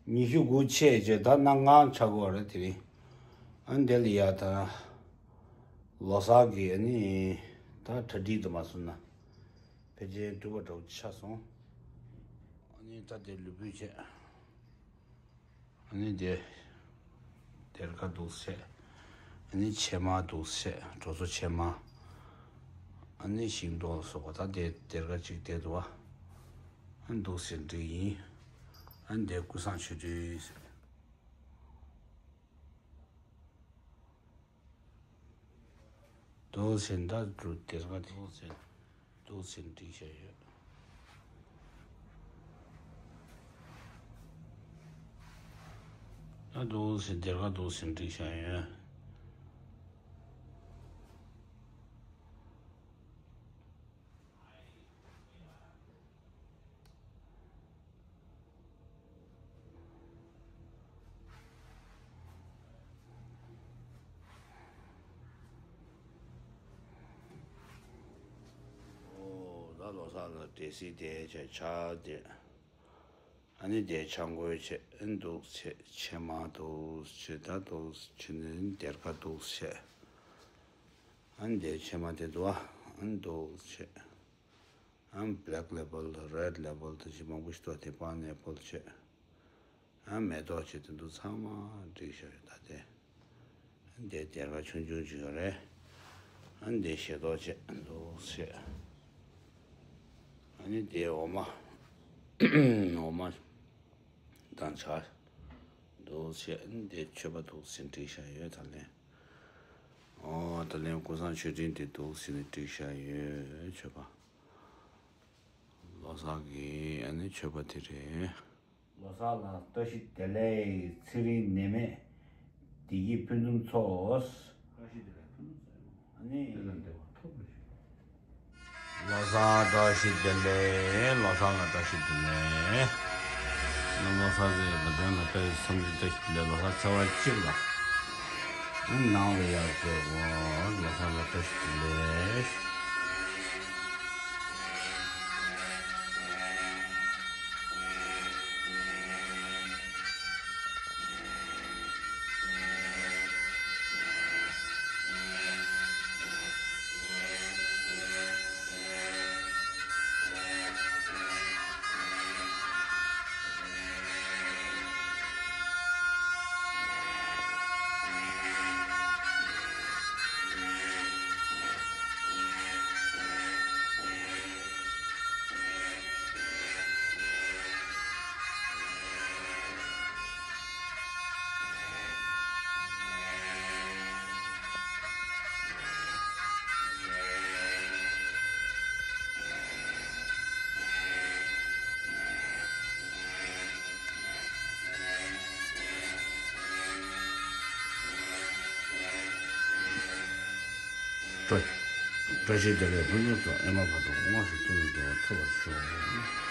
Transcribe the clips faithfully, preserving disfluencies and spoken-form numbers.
ཉི་ཤུ་དགུ་ཆད་བྱས་ད་གནངས་ཆགས་ཀྱི་ཡོད་རེད་དེ་རིང་། ཨ་ནི་དེ་ལ་ཡ་ད་ལོ་གསར་གྱི་ཨ་ནི་ད་གྲ་སྒྲིག་དུ་མ་སོང་ན་ཕལ་ཆེར་འགྲུབ་པ་འདྲ་བོ་ཆགས་སོང་། ཨ་ནི་ད་དེ་ལུས་པོས་བྱས། ཨ་ནི་དེ་སྡེར་ཁ་འདུག་སེ་བྱས། ཨ་ནི་ཕྱེ་མར་འདུག་སེ་བྱས། གྲོ་སོ་ཕྱེ་མར། ཨ་ནི་ཤིང་ཏོག་ལ་སོགས་པ་ད་དེ་སྡེར་ཁ་གཅིག་བསྡད་འདུག་བ། ཨ་ནི་འདུག་སེ་བསྒྲིགས་ཡིན། ཨ་ནི་དེ་ཀུན་བཟང་མཆོད་སྤྲིན་ཟེར། འདུག་སེ་ད་འདུག་སྡེར་ཁ་འདུག་སེ་འདུག་སེ་བསྒྲིགས་བཞག་ཡོད། ད་འདུག་སེ་སྡེར་ཁ་འདུག་སེ་བསྒྲིགས་བཞག་ཡོད། ཨོ་ད་ལོ་གསར་ལ་འབྲས་སིལ་དེ་བྱས་ཆ་དེ། ཨ་ནི་དེ་ཆང་བསྐོལ་བྱས་ཨ་ནི་འདུག་སེ་བྱས་ཕྱེ་མར་འདུག་སེ་བྱས་ད་འདུག་སེ་བྱས་ནས་སྡེར་ཁ་འདུག་སེ་བྱས། ཨ་ནི་དེ་ཕྱེ་མར་དེ་འདུག་ཨ་ནི་འདུག་སེ་བྱས། ཨ་ནི་Black Label Red Label དེ་བཞིན་མང་པོ་ཞིག་འདུག་དེ་Pineapple བྱས། ཨ་མེ་ཏོག་བྱས་དེ་འདུག་ཚང་མ་བསྒྲིགས་བཞག་ཡོད་ད་དེ། ཨ་འདི་སྡེར་ཁ་ཆུང་ཆུང་ཅིག་ཡོད་རེད། ཨ་འདི་ཞལ་ཏོག་བྱས་འདུག་སེ། ཨ་ནི་འདི་འོ་མ། འོ་མ་དང་ཇ་འདུག་སེ། ཨ་ནི་འདི་མཆོད་པ་འདུག་སེ་བསྒྲིགས་བཞག་ཡོད་ད་ལན། ཨོ་ད་ལན་ཀུན་བཟང་མཆོད་སྤྲིན་དེ་འདུག་སེ་ནས་བསྒྲིགས་བཞག་ཡོད་མཆོད་པ། ལོ་གསར་གྱི་ཨ་ནི་མཆོད་པ་དེ་རེད། ལོ་གསར་ལ་བཀྲ་ཤིས་བདེ་ལེགས། ཚེ་རིང་ནད་མེད་བདེ་སྐྱིད་ཕུན་སུམ་ཚོགས། བཀྲ་ཤིས་བདེ་ལེགས་ཕུན་སུམ་ཚོགས། ཨ་ནི། དེ་ལ་འདྲ་བ་ཐོབ་པར་ཤོག་ལོ་གསར་བཀྲ་ཤིས་བདེ་ལེགས། ལོ་གསར་ལ་བཀྲ་ཤིས་བདེ་ལེགས། ལོ་གསར་ཟེར་བ་དོན་ལ་བཀྲ་ཤིས་སེམས་ཀྱི་བཀྲ་ཤིས་བདེ་ལེགས། ལོ་གསར་ཚེས་པ་གཅིག་ལ། ཨ་ནི་ནང་ལ་ཡར་བསྡད་དགོས། ལོ་གསར་ལ་བཀྲ་ཤིས་བདེ་ལེགས། བཀྲ་བཀྲ་ཤིས་བདེ་ལེགས། ཕུན་སུམ་ཚོགས། ཨེ་མ་བར་དུ་དངོས་སུ་མཐོང་བའི་བདེ་བ་ཐོབ་པར་ཤོག་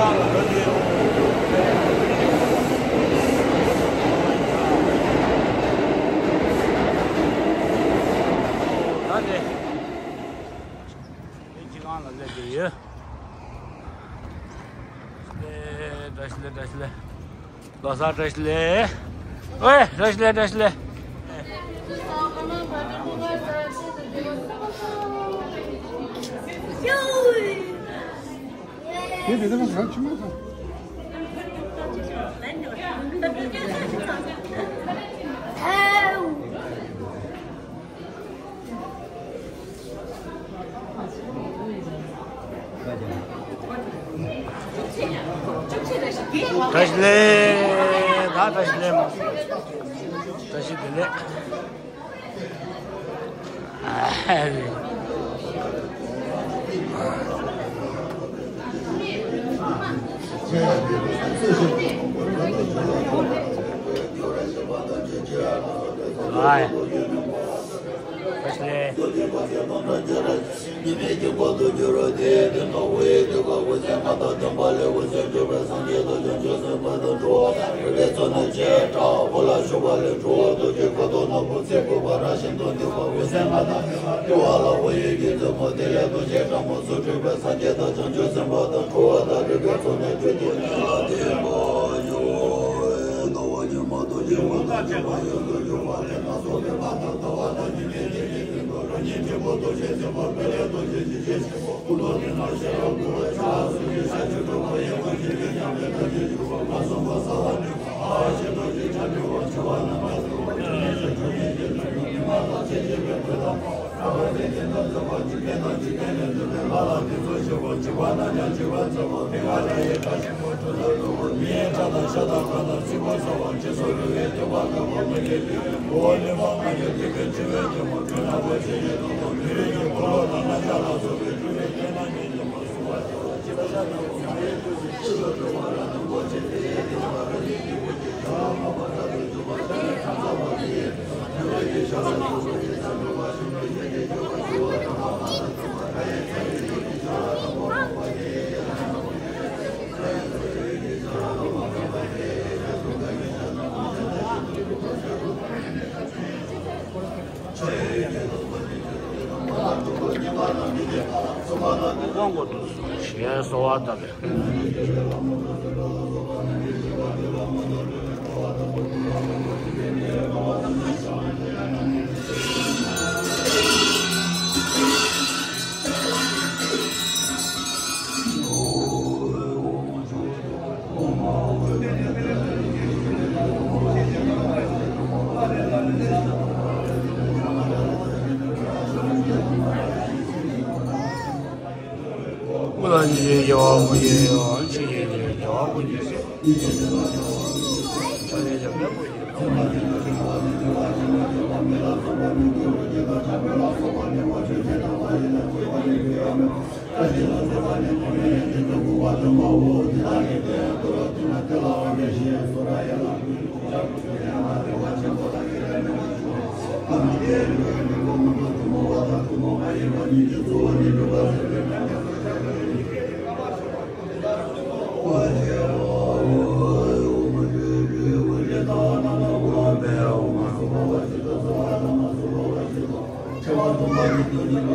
ད་དེ། ཁྱེད་ཀྱི་སྒང་ལ་སླེབས་ཀྱི་ཡོད། བཀྲ་ཤིས་བདེ་ལེགས། བཀྲ་ཤིས་བདེ་ལེགས། ལོ་གསར་བཀྲ་ཤིས་བདེ་ལེགས། ཨོའེ། བཀྲ་ཤིས་བདེ་ལེགས། བཀྲ་ཤིས་བདེ་ལེགས། དེ་དེ་དེ་མ་གང་ཆུ་མ་གང་། བཀྲ་ཤིས་བདེ་ལེགས། ད་བཀྲ་ཤིས་བདེ་ལེགས་མ། བཀྲ་ཤིས་བདེ་ལེགས། ཨ་ཧ་རེ། ཨ་ཧ། བཀྲ་ཤིས་བདེ་ལེགས། ཉི་མའི་དཀྱིལ་འཁོར་དུ་གྱུར་རོ། དེའི་སྟེང་དུ་འོད་ཀྱི་དཀར་པོ་སེམས་ལྔ་དང་ལྡན་པ་ལས་འོད་ཟེར་འཕྲོས་པས་སངས་རྒྱས་དང་བྱང་ཆུབ་སེམས་དཔའ་དང་འགྲོ་བ་དང་རིགས་པའི་ཚོགས་རྣམས་ཀྱིས་ཁྲ་བོ་ལ་ཞུགས་པ་ལས་འགྲོ་བ་ཐམས་ཅད་ཁ་དོག་ནག་པོ་སེར་པོ་བ་ར་བཞིན་དུ་འདུས་པ་འོད་ཟེར་ལྔ་དང་ལྡན་པ་སྤྲུལ་པ་ལ་འོད་ཡི་གེ་མཛུབ་མོ་དེ་ལས་རྡོ་རྗེ་དྲག་མོ་སུ་འཕྲོས་པས་སངས་རྒྱས་དང་བྱང་ཆུབ་སེམས་དཔའ་དང་འགྲོ་བ་དང་རིགས་པའི་ཚོགས་རྣམས་ཀྱིས་ཐུགས་རྗེ་ལ་བརྟན་པར་ཤོག་ཟླ་བ་ཉི་མ་རྡོ་རྗེ་དབང་ཐང་ཆོས་པ་ཡོངས་སུ་གྱུར་པ་ལས་སྣ་ཚོགས་པའི་ལྷ་དང་ཟླ་བ་དང་ཉི་མའི་གཏེར་གྱི་སྟེང་དུ་རང་ཉིད་འབྲས་བུ་རྡོ་རྗེ་སེམས་དཔའ་དཔལ་ལྡན་རྡོ་རྗེ་འཇིགས་བྱེད་ཆེན་པོ་སྐུ་མདོག་ནི་ནག་ཞལ་ལ་མགོ་བོས་ཕྱག་གསུམ་གྱི་ཞབས་ཀྱུ་འགྲོ་བ་ཡི་དབང་བྱེད་པའི་ཉམས་ལེན་ཐམས་ཅད་འཇུག་པ་མ་བསྲུངས་པ་གསང་བ་ནི་ཨ་ཞེ་རྡོ་རྗེ་འཆང་གི་དབང་ཆེ་བ་རྣམ་པར་གསལ་བ་ཆོས་ཉིད་ཀྱི་ལྷ་ཡུལ་ཉི་མ་དང་ཚེས་བྱེད་པའི་དགོས་དང་ལྷ་པོ་ལྷས་བྱིན་དང་མཛད་པ་འཇིག་རྟེན་དང་འཇིག་རྟེན་ལས་འདས་པའི་ལྷ་ལ་དེ་ཚོ་ཞེས་པ་འཇིགས་པ་རྣམས་ཀྱང་འཇིགས་པ་མཛད་པ་མི་དགའ་བྲལ་ཡི་དགའ་ཞིང་མི་ཁྲོ་ལ་གློ་བུར་མི་ཡི་སྐྲག་དང་ཤ་དང་སྐམ་དང་ཚིགས་པ་ཚོར་བ་མཆེད་སོགས་རུལ་བའི་ཐོད་པ་བཀབ་པ་མི་ལེགས་པའི་མགོ་བོ་རྨེན་པ་ལྔ་བརྒྱ་དེ་ཀའི་འཁྲི་བའི་རྒྱལ་མོ་ཁྲོ་ནག་པོ་ཆེ་ཡི་དོན་དུ་མི་རིགས་ཀྱི་འཁོར་ལོ་དང་རྣམ་གཞག་ལ་སོགས་པའི་སྤྲུལ་པའི་སྐད་རྣམས་ཀྱིས་ཉམས་པ་སྲུང་བ་ཞེས་པ་ཇི་ལྟར་བྱ་བ་ཡི་དུས་སུ་ཆེ་བའི་འགྲོ་བ་རབ་ཏུ་བོར་ཆེན་དེ་ཡི་དེ་བ་ར་ནི་དེ་བོ་ཆེ་ཆ་ལ་མ་པ་ས་དུ་འཇུག་པ་ས་ཡི་ཁམས་ས་བ་དེ་ཡི་དུས་ར་ཡི་ཤ་ལ་དུ་བོ་ཆེ་ས་འགྲོ་བ་ཤིན་ཏུ་ཡོད་དེ་ཆོས་པ་ཞུ་བ་དང་མ་པ་ས་དུ་བ་ད་ཡི་ཚ་ཡི་དེ་ཆ་ལ་དུ་བོ་པ་དེ་ཡི་ཡ་ན་བོ་ཆེ་ས་ཡི་ཚ་ཡི་དེ་ཆ་ལ་དུ་བོ་པ་དེ་ཡི་ཡ་སུ་ག་ཡི་ཤ་ལ་དུ་བོ་ཆེ་ས་ཤིན་ཏུ་དུ་བོ་ཆེ་དུ་བོ་ཆེ། དབང་བསྐུར་དུ་གསོལ་ཞེས་གསོལ་བ་བཏབ་པས། སྐུ་ལ་ཉེ་ཞིང་རྒྱལ་བ་སྐུ་ཉིད་ཡོད། ཕྱི་ཉེ་ཞིང་རྒྱལ་བ་སྐུ་ཉིད་ཟེར། ཕྱི་ཉེ་ཞིང་རྒྱལ་བ་སྐུ་ཉིད་ཡོད།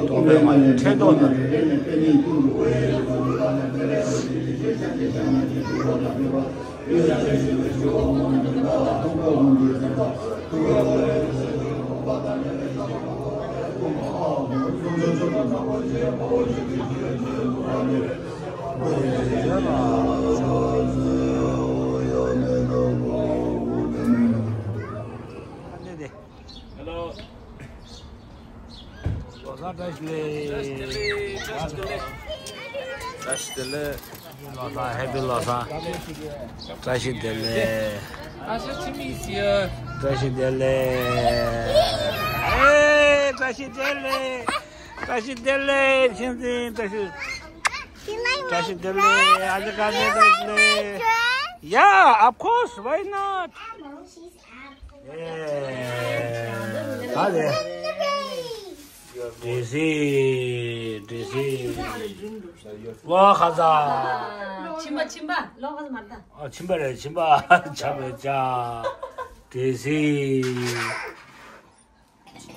སྟོང་པའི་མ་ནི་ཕྲེང་རྡོག་ནི། ལོ་གསར་བཀྲ་ཤིས་བདེ་ལེགས། བཀྲ་ཤིས་བདེ་ལེགས། བཀྲ་ཤིས་བདེ་ལེགས། ལོ་གསར། Happy ལོ་གསར། བཀྲ་ཤིས་བདེ་ལེགས། བཀྲ་ཤིས་བདེ་ལེགས། ཨེ། བཀྲ་ཤིས་བདེ་ལེགས། བཀྲ་ཤིས་བདེ་ལེགས། ཆུང་ཆུང་བཀྲ་ཤིས། བཀྲ་ཤིས་བདེ་ལེགས། ཨ་ཅག་བཀྲ་ཤིས་བདེ་ལེགས། Yeah, of course, why not? ཨེ། ད་རེད། འདྲེ་སྲིན། འདྲེ་སྲིན། ལོ་ཁ་ས། ཁྱིམ་པ། ཁྱིམ་པ། ལོ་ཁ་ས་མར་ད། ཨ། ཁྱིམ་པ་རེད། ཁྱིམ་པ། ཆ་མེད་ཆ། འདྲེ་སྲིན།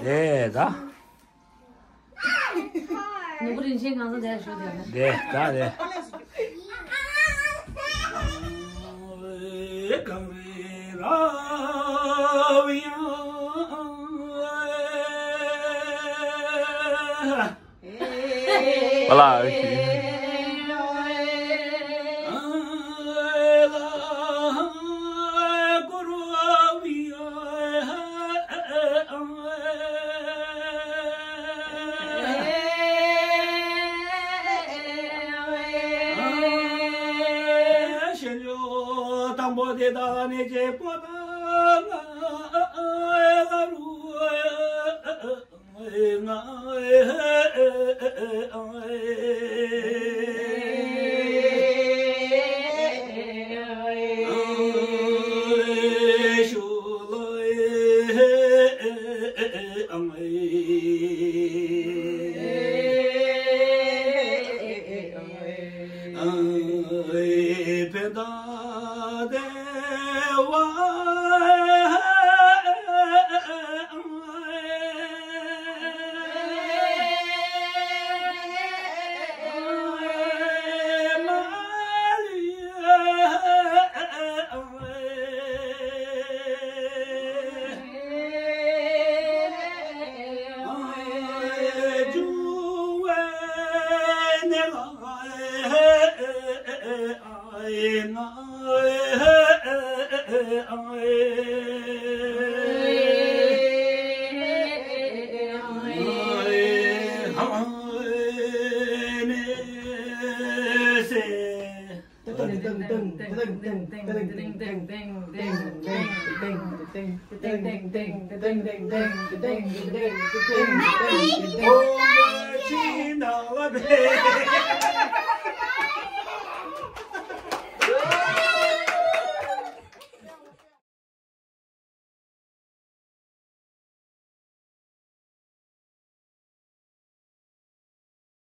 རེད་ད། ནུ་བོ་རིན་ཆེན་གང་ས་དེར་ཞུ་དེ་ན། རེད་ད་རེད། གངས་རི་རབ་ཡངས། བ་ལ། ཤེས་བྱ་དང་པོ་དེ་དག་ནི་ཅེས་པོ་དང་།